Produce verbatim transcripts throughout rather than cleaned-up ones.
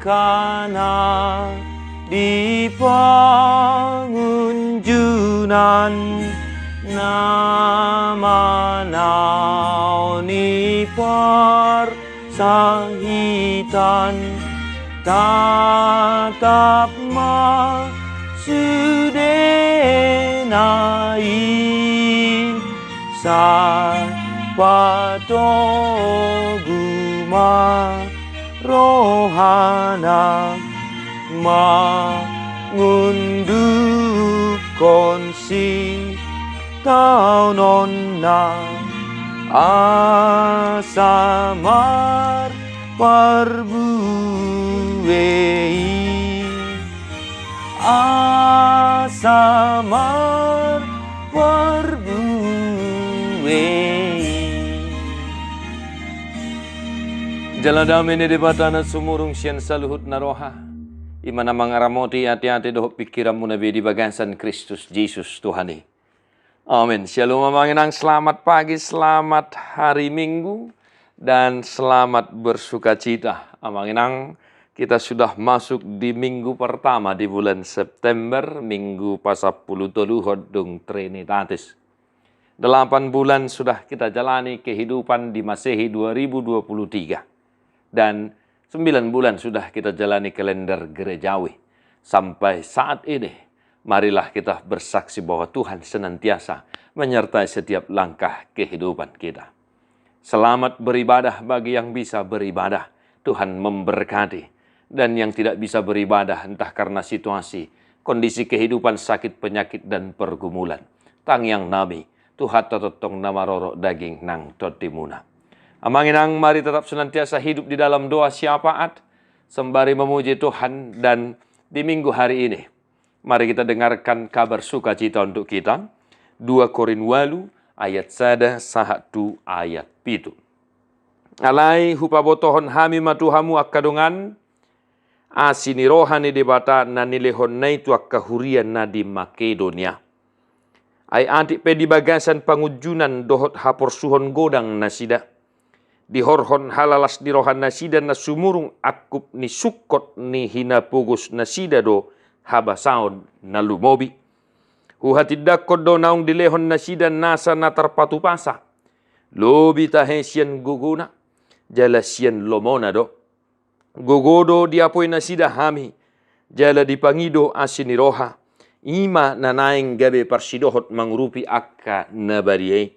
Kana di pangunjunan na manaon i parsahitan, tatap ma sudena i, sai patogu ma rohana mangundukhon sitaononna, asa marparbue i, asa marparbue i. Jala dame ni Debata na sumurung sian saluhut na roha, i ma na mangaramoti ateate dohot pingkiranmuna be di bagasan Kristus Jesus Tuhan i. Amin. Shalom amang inang, selamat pagi, selamat hari Minggu, dan selamat bersukacita. Amang inang, kita sudah masuk di minggu pertama di bulan September, minggu pasampulu tolu hot dung Trinitatis. Delapan bulan sudah kita jalani kehidupan di Masehi dua ribu dua puluh tiga. Dan sembilan bulan sudah kita jalani kalender gerejawi. Sampai saat ini, marilah kita bersaksi bahwa Tuhan senantiasa menyertai setiap langkah kehidupan kita. Selamat beribadah bagi yang bisa beribadah. Tuhan memberkati. Dan yang tidak bisa beribadah, entah karena situasi, kondisi kehidupan, sakit, penyakit, dan pergumulan, tangiang nami tu Tuhanta tongtong na marorot daging nang tondimuna. Amang inang, mari tetap senantiasa hidup di dalam doa syafaat, sembari memuji Tuhan, dan di minggu hari ini, mari kita dengarkan kabar sukacita untuk kita. Dua Korin walu ayat sada sahat tu ayat pitu. Alai hupabotohon hami ma tu hamu angka dongan, asi ni roha ni Debata na nilehonna i tu angka huria na di Makedonia. Ai atik pe di bagasan pangunjunan dohot haporsuhon godang nasida, dihorhon halalas ni roha nasida na sumurung angkup ni sungkot ni hinapogos nasida do habasaon na lumobi. Huhatindangkon do naung dilehon nasida nasa na tarpatupasa, lobi tahe sian gogona jala sian lomona do. Gogo do diapoi nasida hami, jala dipangido asi ni roha, i ma na naeng gabe parsidohot mangurupi angka na badia i.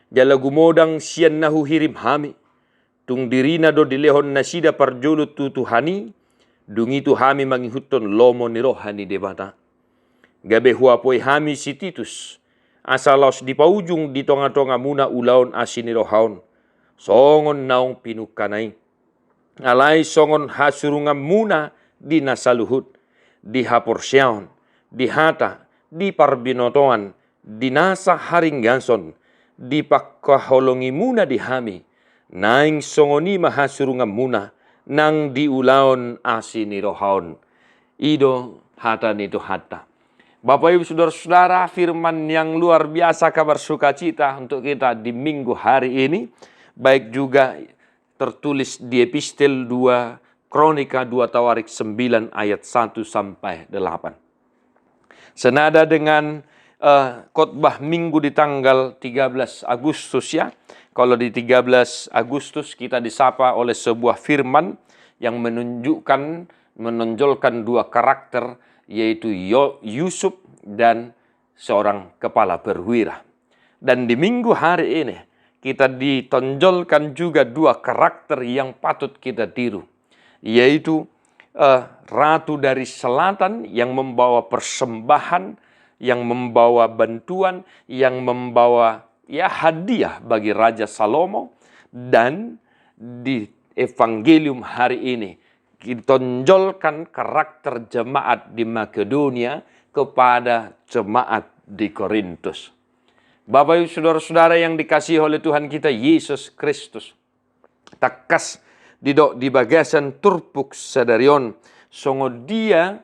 Jala gumodang sian na huhirim hami, tung dirina do dilehon nasida parjolo tu Tuhan i, dung i tu hami mangihuthon lomo ni roha ni Debata. Gabe huapoi hami si Titus, asa laos dipaujung di tongatongamuna ulaon asi ni roha on, songon naung pinungkana i. Alai songon hasurunganmuna di na saluhut, di haporseaon, di hata, di parbinotoan, di nasa haringgason, dipangkaholongimuna di hami, naeng songon i ma hasurunganmuna nang di ulaon asi ni roha on. I do hata ni Tuhanta. Bapak Ibu Saudara-saudara, firman yang luar biasa, kabar sukacita untuk kita di minggu hari ini, baik juga tertulis di epistel dua Kronika, dua Tawarik sembilan ayat satu sampai delapan. Senada dengan, eh, khotbah minggu di tanggal tiga belas Agustus, ya. Kalau di tiga belas Agustus kita disapa oleh sebuah firman yang menunjukkan, menonjolkan dua karakter, yaitu Yo-, Yusuf dan seorang kepala perwira. Dan di minggu hari ini, kita ditonjolkan juga dua karakter yang patut kita tiru, yaitu, eh, ratu dari selatan yang membawa persembahan, yang membawa bantuan, yang membawa, ya, hadiah bagi Raja Salomo, dan di Evangelium hari ini, ditonjolkan karakter jemaat di Makedonia kepada jemaat di Korintus. Bapak Ibu Saudara-saudara yang dikasihi oleh Tuhan kita Yesus Kristus, tangkas didok di bagasan turpuk sadari on, songon dia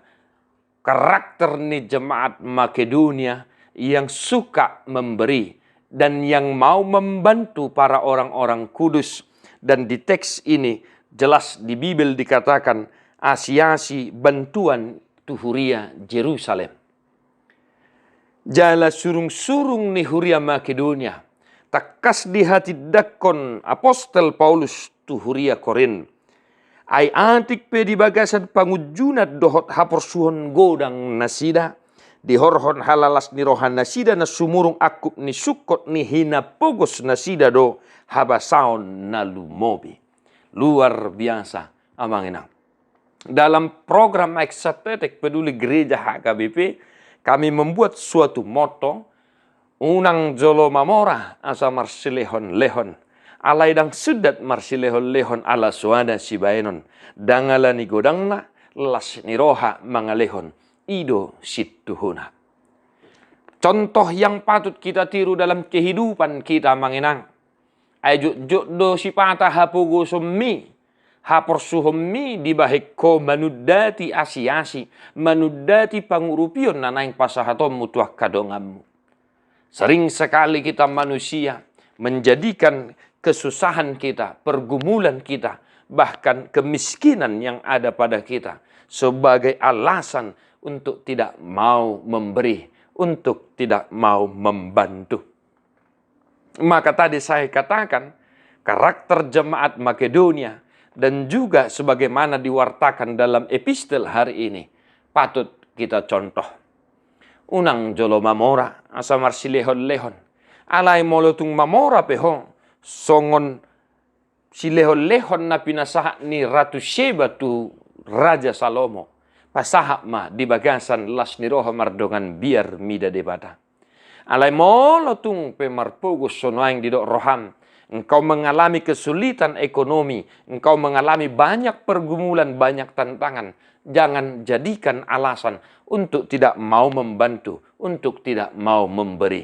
karakter ni jemaat Makedonia yang suka memberi dan yang mau membantu para orang-orang kudus. Dan di teks ini jelas di Bibel dikatakan, asi-asi bantuan tu huria Jerusalem. Jala surung-surung ni huria Makedonia tangkas dihatindangkon apostel Paulus tu huria Korint. Ai atik pe di bagasan pangunjunan dohot haporsuhon godang nasida, dihorhon halalas ni roha nasida na sumurung angkup ni sungkot ni hinapogos nasida do habasaon na lumobi. Luar biasa, amang inang. Dalam program Aek Santetek Peduli Gereja H K B P, kami membuat suatu moto, unang jolo mamora asa marsilehon-lehon. Alai ndang sundat marsilehon-lehon ala so ada sibaenon. Ndang ala ni godangna, las ni roha mangalehon, i do sintuhuna. Contoh yang patut kita tiru dalam kehidupan kita, amang inang. Ai jotjot do sipata hapogosonmi, haporsuhonmi dibahen ho manundati asi-asi, manundati pangurupion na naeng pasahatonmu tu angka donganmu. Sering sekali kita manusia menjadikan kesusahan kita, pergumulan kita, bahkan kemiskinan yang ada pada kita sebagai alasan untuk tidak mau memberi, untuk tidak mau membantu. Maka tadi saya katakan, karakter jemaat Makedonia dan juga sebagaimana diwartakan dalam epistel hari ini patut kita contoh. Unang jolo mamora asa marsilehon-lehon. Alai molo tung mamora pe ho, songon silehon-lehon na pinasahat ni Ratu Seba tu Raja Salomo, pasahat ma di bagasan las ni roha mardongan biar mida Debata. Alai molo tung pe marpogos so nuaeng didok roham, engkau mengalami kesulitan ekonomi, engkau mengalami banyak pergumulan, banyak tantangan, jangan jadikan alasan untuk tidak mau membantu, untuk tidak mau memberi.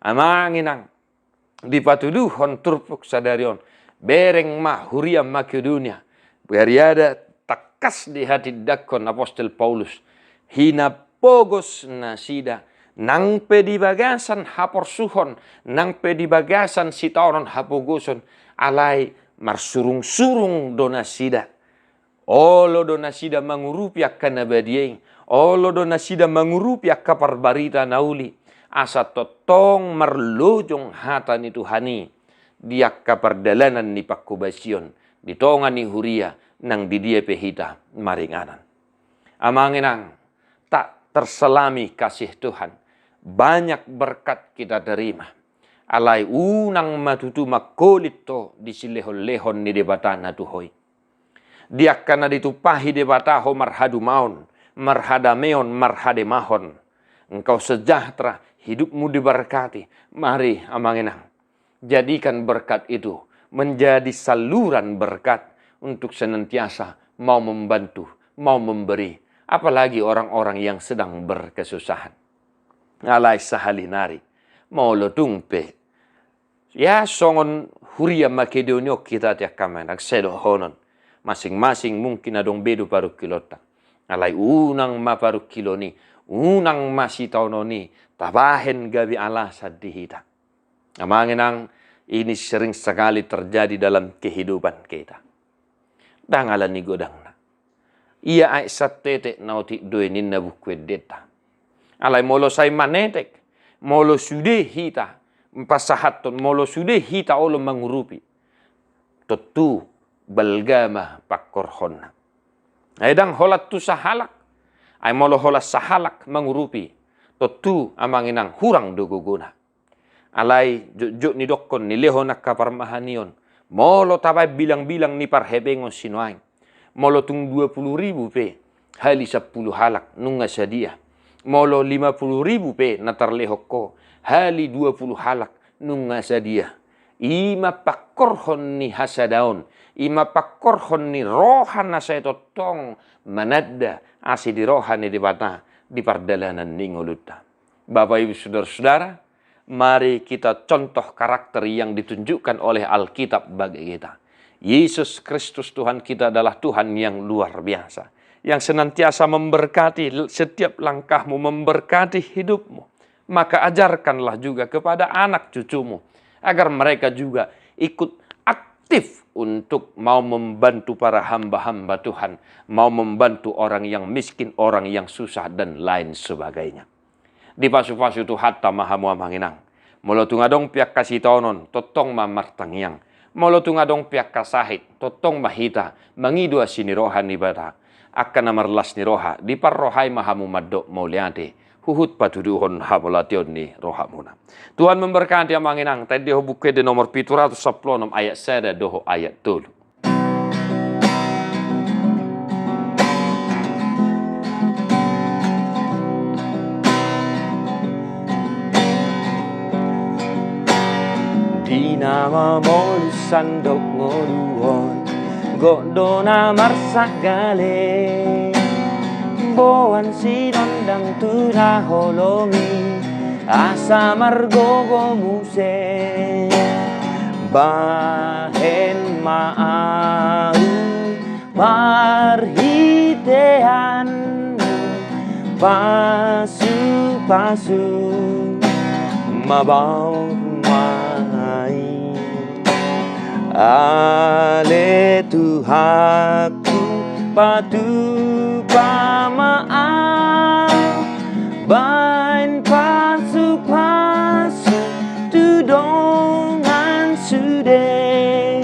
Amang inang, dipatuduhon turpuk sadari on, bereng ma huria Makedonia, huriada tangkas dihatindangkon apostel Paulus, hinapogos nasida, nang pe di bagasan haporsuhon, nang pe di bagasan sitaonon hapogoson, alai marsurung-surung do nasida. Olo do nasida mangurupi angka na badia i, olo do nasida mangurupi angka parbarita na uli, asa tongtong marlojong hata ni Tuhan i di angka pardalanan ni pangkobasion, di tonga ni huria nang di dia pe hita maringanan. Amang inang, tak terselami kasih Tuhan, banyak berkat kita terima. Alai unang ma tutu mangkolit ho di silehon-lehon ni Debata na tu ho i. Di angka na ditumpahi Debata ho marhadumaon, marhadameon, marhademahon. Engkau sejahtera, hidupmu diberkati. Mari, amang inang, jadikan berkat itu menjadi saluran berkat untuk senantiasa mau membantu, mau memberi, apalagi orang-orang yang sedang berkesusahan. Alai sahali nari, molo tung pe, ya, songon huria Makedonia on hita, ate angka amang inang, sai dohonon, masing-masing mungkin adong be do parungkilonta. Alai unang ma parungkilon i, unang ma sitaonon i tabahen gabe alasan di hita. Amang inang, ini sering sekali terjadi dalam kehidupan kita. Ndang ala ni godangna. Ia aek santetek na otik do i, ninna Buku Endenta. Alai molo sai manetek, molo sude hita pasahathon, molo sude hita olo mangurupi, tontu balga ma pangkorhonna. Ai ndang holan tu sahalak. Ai molo holan sahalak mangurupi, tontu, amang inang, hurang do gogona. Alai jotjot nidokkon, nilehon angka parmahanion, molo tabaen bilang-bilang ni parhepengon sinuaeng, molo tung dua puluh ribu pe hali sampulu halak, nunga sadia. Molo lima puluh ribu pe na tarlehon ho hali dua puluh halak, nunga sadia. I ma pangkorhon ni hasadaon, i ma pangkorhon ni roha na sai tongtong mananda asi di roha ni Debata di pardalanan ni ngolunta. Bapak, Ibu, Saudara-saudara, mari kita contoh karakter yang ditunjukkan oleh Alkitab bagi kita. Yesus Kristus Tuhan kita adalah Tuhan yang luar biasa, yang senantiasa memberkati setiap langkahmu, memberkati hidupmu. Maka ajarkanlah juga kepada anak cucumu, agar mereka juga ikut aktif untuk mau membantu para hamba-hamba Tuhan, mau membantu orang yang miskin, orang yang susah, dan lain sebagainya. Dipasupasu Tuhanta ma hamu amang inang. Molo tung adong pe angka sitaonon, tongtong ma martangiang. Molo tung adong pe angka sahit, tongtong ma hita mangido asi ni roha ni Debata. Angka na marlas ni roha, diparrohai ma hamu mandok mauliate, huhut patuduhon hamauliateon ni rohamuna. Tuhan memberkati amang inang, taendehon Buku Ende nomor pitu ratus sampulu onom ayat sada dohot ayat tolu. Di na mamolus sandok ngolu on, gok do na marsak gale. Boan sinondang tu na holom i, asa margogo muse. Bahen ma ahu marhitean pasupasu, mabaor ma i. Ale Tuhanku, patupa ma ahu, bahen pasupasu tu dongan sude.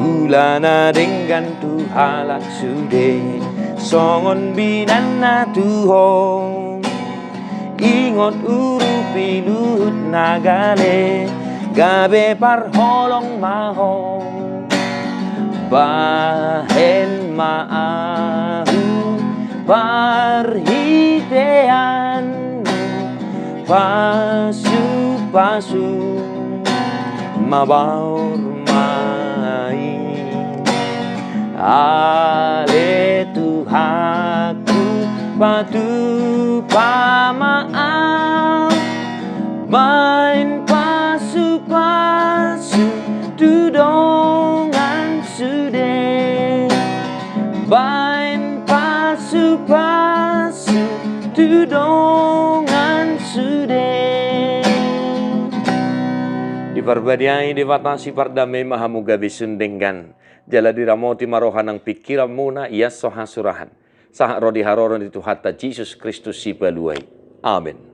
Ula na denggan tu halak sude, songon binanna tu ho. Ingot urupi luhut na gale, gabe parholong ma ho. Bahen ma ahu parhitean pasupasu, mabaor ma i. Ale Tuhanku, patupa ma ahu, bahen pasupasu tu dongan sude. Bahen pasupasu tu dongan sude. Diparbadiai Debata sipardame ma hamu gabe sun denggan, jala diramoti ma roha nang pingkiranmuna, ia so hasurahan. Sahat ro di haroro ni Tuhanta Jesus Kristus Sipalua i. Amen.